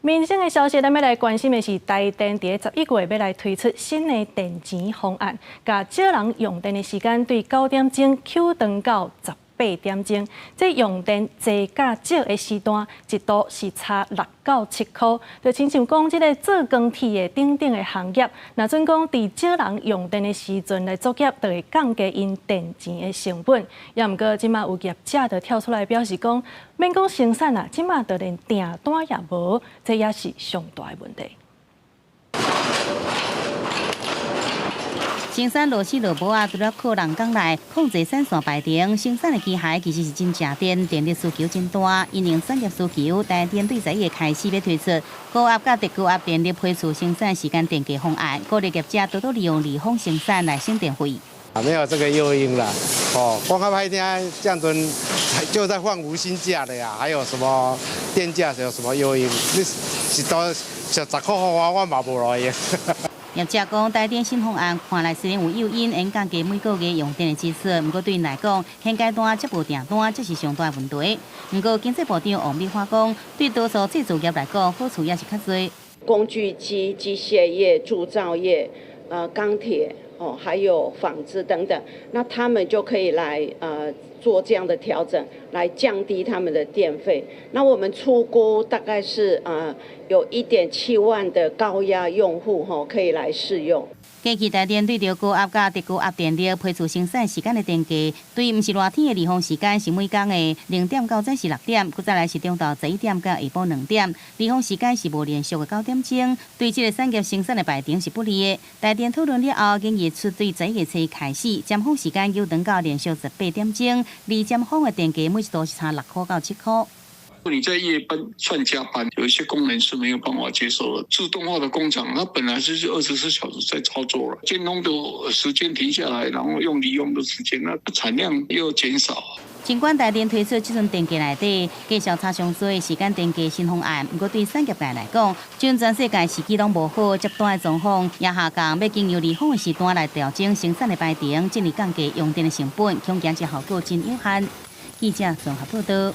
民生的消息，咱欲來關心的是台電佇11月欲來推出新的電錢方案，共少人用電的時間對9點鐘抾長到18點鐘，這用電濟佮少的時段，一度是差6到7箍。就親像講這个做鋼鐵的等等的行業，若準講佇少人用電的時陣來作業，就會降低𪜶電錢的成本。也毋過，這馬有業者就跳出來表示講，免講生產啦，這馬就連訂單也無，這也是上大的問題。生產落死落無啊，除了靠人工來控制產線排程，生產的機械其實是真食電，電力需求真大。因應產業需求，台電對11月開始欲推出高壓佮特高壓電力批次生產時間電價方案，鼓勵業者多多利用離峰生產來省電費。啊，沒有這個誘因啦。哦，講較歹聽，這樣子就在放無薪假的呀，還有什麼電價有什麼誘因？你一度10塊予我，我嘛無路用。業者講，台電新方案看來雖然有誘因，會降低每個月用電的支出，毋過對𪜶來講，現階段這無訂單，這是上大的問題。毋過經濟部長王美花講，對多數製造業來講，好處也是較濟。工具機、機械業、鑄造業、鋼鐵哦，還有紡織等等，那他們就可以來做這樣的調整，來降低他們的電費。那我們初估大概是有1.7萬的高壓用戶吼可以來試用。過去台電對著高壓佮特高壓電力批次生產時間的電價，對毋是熱天的離峰時間是每工的0點到早時6點，閣再來是中晝11點到下晡2點，離峰時間是無連續的9點鐘，對這个產業生產的排程是不利的。台電討論了後，建議出對11月初開始，尖峰時間延長到連續18點鐘，離尖峰的電價每一度是差6箍到7箍。你在夜班算加班，有一些工人是沒有辦法接受的。自動化的工廠，它本來就是24小時在操作了，尖峰的時間停下來，然後用利用的時間，那產量又減少。儘管台電推出這陣電價內底價數差上濟時間電價新方案，毋過對產業界來講，將全世界時機攏無好，接單的狀況也下降，欲經由離峰的時段來調整生產的排程，進而降低用電的成本，恐驚這效果真有限。記者綜合報道。